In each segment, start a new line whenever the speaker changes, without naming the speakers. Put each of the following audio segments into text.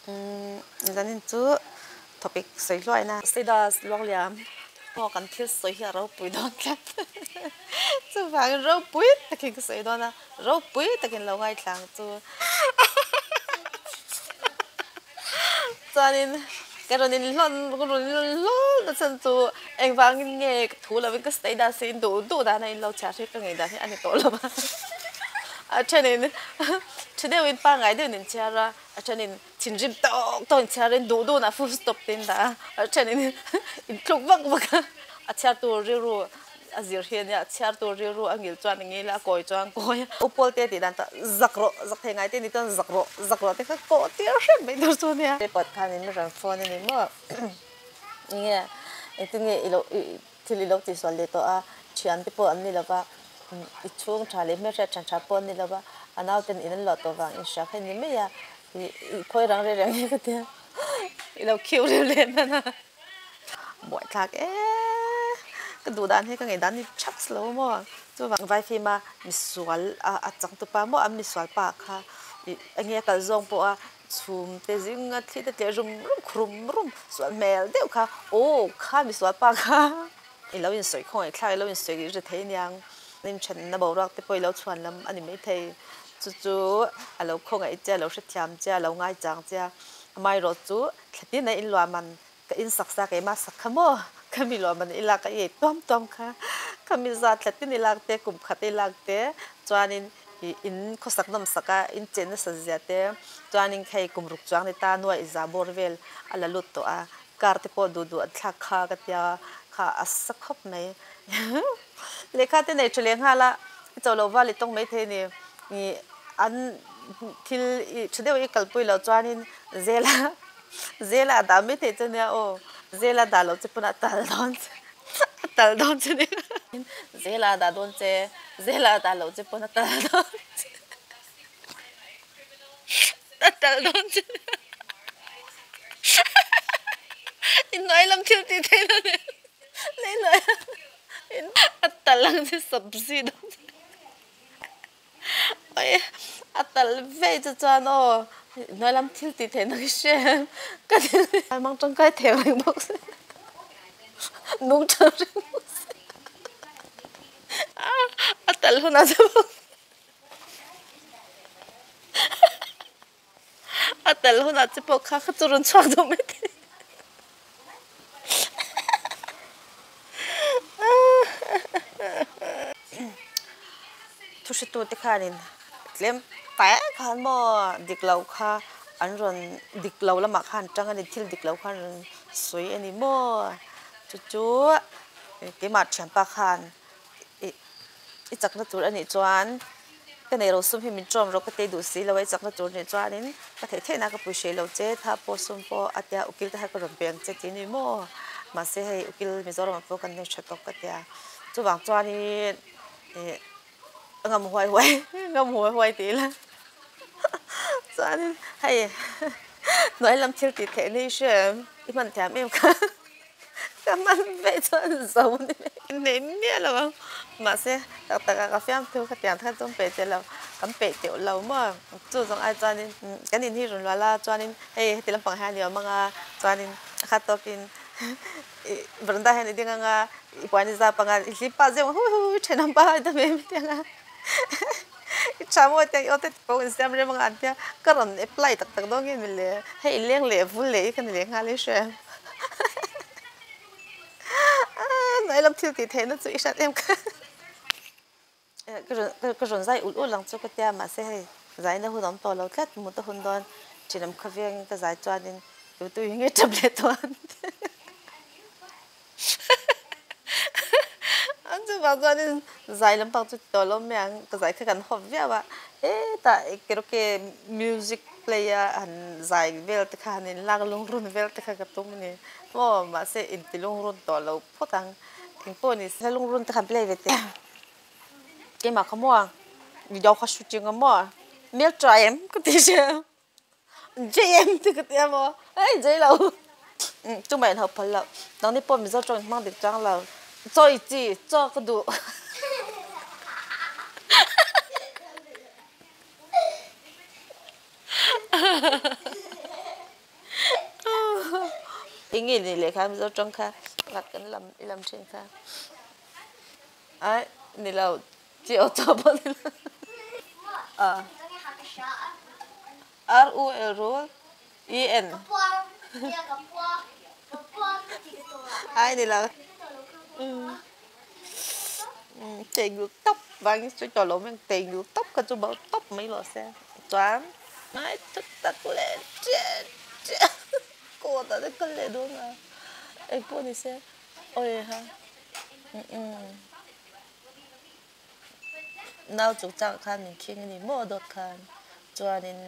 Zanin chu topic sawi hluaina. Status luangliam pawh kan thil sawi hi a ropui dawn tlat. Chuvangin ropui takin ka sawi dawn a, ropui takin lo ngaithla ang chu. Chuanin ka rawn inhlawn ka rawn inhlawn na chhan chu engvangin nge ka thu lovin ka status hi duh duh dana in lo chhiar hi ka ngei dan hi a ni tawh lo va. A thenin tha deuhin pangngai deuhin in chhiar a. A thenin thinrim tawk tawk in chhiarin duh duhna full stop te in dah a, a thenin in tluk vak vak a, a chhiar tur rilru a zir hi a nia, a chhiar tur rilru a ngil chuan a ngil a, a kawi chuan a kawi a. U Paul te tih dan chuan zak rawh, zak thei ngai te ni chuan zak rawh, zak rawh te kha kawh tir hrep mai tur chu a nia. Report khan in rawn phone a ni maw? Enge engtin nge i lo thil i lo tihsual leh tawh a, thian te pawh an ni lo va, i chhung tha leh hmelhriat than tha pawh an ni lo va, a nauten in an luah tawh vang in hria kha i ni mai a, i phawi rang reng reng hi ka tia, i lo khiu reuh leh hman a, buaithlak e, ka duh dan hi ka ngei dan ni thaks lo maw, chuvang vaifim a misual a changtupa maw an misual pa kha ih enge a kal zawng pawh a Chhum te zinga thli te tleh rum rum khrum rum sual hmel deuh kha aw kha misual pa kha i lo insawi khawngaih thlak i lo insawi ri thei aniang in thenna boruak te pawh i lo chhuan lam a ni maithei chu chu a lo khawngaih che a lo hrethiam che a lo ngaichang che a amaherawh chu thlatin a inluah man ka insak sa keimah sak kha maw ka mi luah man i lak a i ei tuam tuam kha ka mi zat thlatin i lak te kum khat i lak te chuanin ih in khawsak nawm sak a in chen nasa zia te chuanin hei kum ruk chuang ni ta nuaih za bawr vel a la lut tawh a car te pawh duh duh an thlak kha ka tia kha a sa khawp mai lehkha te nei tha leh nghal a i chauh loh val i tawng maithei a ni ih an thil ih tha deuh i kalpui loh chuanin zela Zela a dah mai theih che nia aw. Zela dah loh che pawn a tal dawn che a tal dawn che nia. Zela a dah dawn che, Zela a dah loh che pawn a tal dawn che a tal dawn che nia. Inhnuai lam thil tih theih lo nen lei hnuai a tal ang che sabzi dawn che. Oi a tal vei chu chuan aw hnuai lam thil tih theihna ka hria em ka ti a mang tangkai thei reng bawk si nung tha reng bawk si a tal hunah chuan a tal hunah che pawh kha kha chu rawn chhuak duh mai thei. Thuhretute khanin tlem tak khan maw dik lo kha an rawn dik lo lamah khan tang a ni thil dik lo khan rawn sawi a ni maw chu chu keimah thianpa khan ih i chakna tur a nih chuan ka nei ro sum hi min ṭawm rawh ka tei duh si lo a i chakna tur nih chuanin ka theih theihna ka pui hreh lo che tha pawh sum pawh a tia ukil te kha ka rawn pe ang che tih ni maw mahse hei ukil Mizoram ah pawh kan nei tha tawk ka tia chuvang chuanin ih a ngam huai huai ngam huai huai tih ila chuanin hei hnuai lam thil tih theih ni hre i hman thiam em kha. Ka hman ve chuan zo ni nei miah lo ang. Mahse tak tak ah ka fiamthu ka tiang khan chuan peih teh lo, kan peih teuh lo maw. Chu zawng ai chuanin kan in hi rawn luah la chuanin hei heti lampang hian i awm ang a, chuanin a khat tawkin ih veranda hian i ding ang a, i puan i zap ang a, i hlim pah zeuh ang hu hu hu thenawm pa i dam em hetiang a i tha maw hetiang i aw te pawh in siam rem ang a an tia ka rawn apply tak tak dawn nge ni le hei i leng leh vul leh hi ka ni leh nghal i hria. Hnuai lam thil tih theihna chu i hriat em kha. Ka rawn zai ulh ulh ang chu ka tia mahse hei zaina hun awm tawh lo tlat mut a hun dawn thinam khawveng ka zai chuanin tu tu hi nge tap leh tawh ang an chuvang chuanin zai lampang chu ti tawh lo mai ang ka zai kha kan hawp viau a hetah karaoke music play a han zai vel te kha han inlak lungrun vel te kha ka tum a ni maw mahse inti lungrun tawh lo phawt ang engpawh ni se lungrun te khan play ve teh keimah kha maw video kha shooting a maw hmel try em ka ti hria JM te ka ti a maw hei jei lo chumah in ho phal loh nangni pawh Mizo tawng in hmang dik chang lo chaw i chi chaw ka duh. Enge ni leh kha Mizo tawng kha pakhat kan lam i lam thin kha. Ai ni lo chi aw chaw pawh ni lo. A R U L rul E N Ai ni lo. Tengil tawp vangin sawi tawh lo mai ang tengil tawp kha chu bo tawp mai lo se chuan ngai thut tak leh chiah chiah kawt ah te kal leh dawn a engpawh ni se awi ha nau chung chang khan min khing a ni maw dawt khan chuanin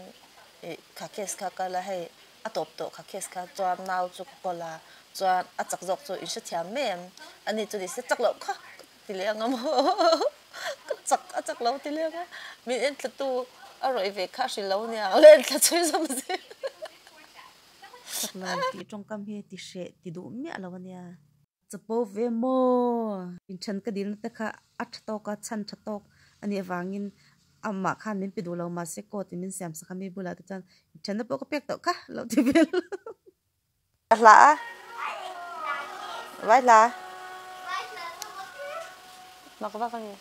ih kha case kha kal a hei a tawp tawh kha case kha chuan nau chu ka kawl a chuan a chak zawk chu in hrethiam mai em ani chu ni se chak loh kha ka ti leh ang a maw ka chak a chak lo ti leh ang a min en thla tu a rawih ve kha a hrilh lo nia ang le en thla chhui zawm zel.
Chak lo tih tawngkam hi ti hreh ti duh miah lo a nia. Chapo ve maw? Inthen ka dilna te kha a tha tawk a, chhan tha tawk a nih avangin amah khan min pe duh lo mahse coat in min siam sak a mi bulah te chuan inthenna pawh ka pek tawh kha lo ti vel.
Ka hla a, vai hla. Mak vak a ni.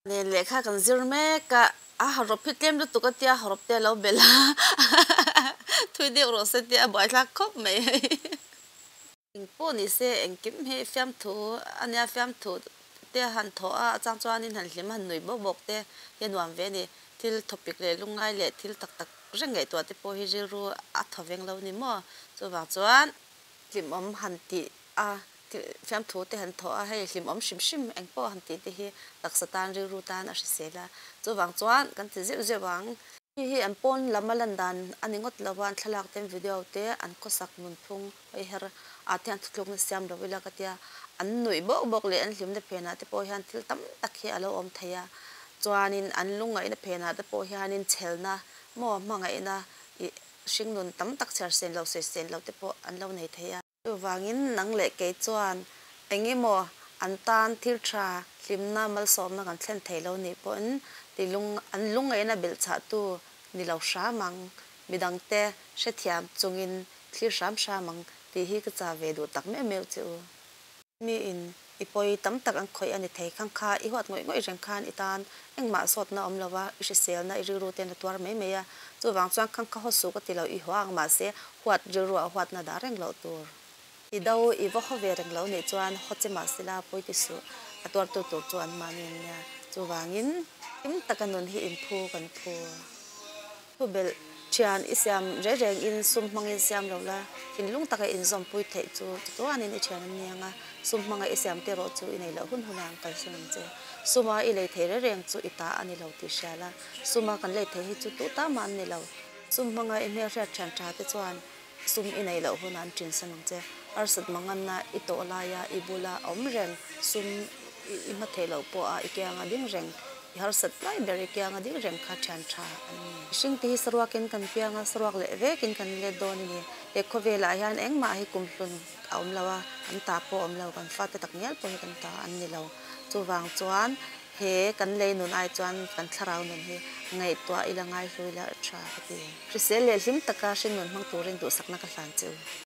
Nen lehkha kan zir mek a. A harawp hi tlem lutuk a tia harawp te a lo belh a, thui deuh rawh se tia a buaithlak khawp mai hei. Engpawh ni se engkim hi fiamthu a nia fiamthu te a han thawh a, a chang chuanin han hlim a han nui bawk bawk te hi a nuam ve a ni. Thil thawpik leh lungngai leh thil tak tak reng ngaihtuah te pawh hi rilru a thaw veng lo ni maw? Chuvang chuan hlimawm han tih a Fiamthu te han thawh a, hei hlimawm hrim hrim eng pawh han tih te hi taksa tan rilru tan a hrisel a, chuvang chuan kan ti zeuh zeuh ang. Hei hi an pawn lam a lan dan a ni ngawt lo a, an thlalak te an video te an khawsak nunphung hawi her ah te an thutlukna siam lo ila ka tia, an nuih bawk bawk leh an hlimna phenah te pawh hian thil tam tak hi a lo awm thei a, chuanin an lungngaihna phenah te pawh hianin chhelna maw hmangaihna ih hringnun tam tak chhiar sen lo sawi sen lo te pawh an lo nei thei a. Chuvangin nang leh kei chuan eng emaw an tan thil tha hlimna malsawmna kan thlen thei lo nih pawhin ti lung an lungngaihna belhchhahtu ni lo hram ang, midangte hrethiam chungin thlir hram hram ang tih hi ka cha ve duh tak meuh meuh che u. Miin i pawi tam tak an khawih a ni thei khang kha i huat ngawih ngawih reng khan i tan engmah sawtna awm lo va, i hriselna i rilru ten a tuar mai mai a, chuvang chuan khang kha haw suh ka ti lo i haw ang mahse huat rilru ah huatna dah reng loh tur. I do i va haw ve reng lo nih chuan haw che mahsela pawi ti suh, a tuartu tur chu an mahni an nia, chuvangin hlim taka nun hi inphu kan phu. Thubelh thian i siam reng reng in sum hmangin siam lo la, thinlung taka inzawmpui theih chu chatuanin i thian an ni ang a, sum hmanga i siam te erawh chu i nei loh hun hunah an kalsan ang che. Suma i lei thei reng reng chu i ta a ni lo tih hria la, suma kan lei thei hi chu tu ta mah an ni lo. Sum hmanga i hmelhriat thian tha te chuan sum i nei loh hunah an tinsan ang che. Harsat manganna i tawh laia i bula awm reng, sum i hma theih loh pawha i kianga ding reng, i harsat lai ber i kianga ding reng kha thian tha an ni. Mihring te hi saruakin kan piang a, saruak leh vekin kan let dawn a ni. He khawvelah hian engmah hi kumhlun a awm lo a, kan ta pawh a awm lo, kan fate tak ngial pawh hi kan ta an ni lo. Chuvang chuan he kan lei nun ai chuan kan thlarau nun hi ngaihtuah ila ngaihlu ila tha ka ti. Hrisel leh hlim taka hringnun hmang turin duhsakna ka hlan che u.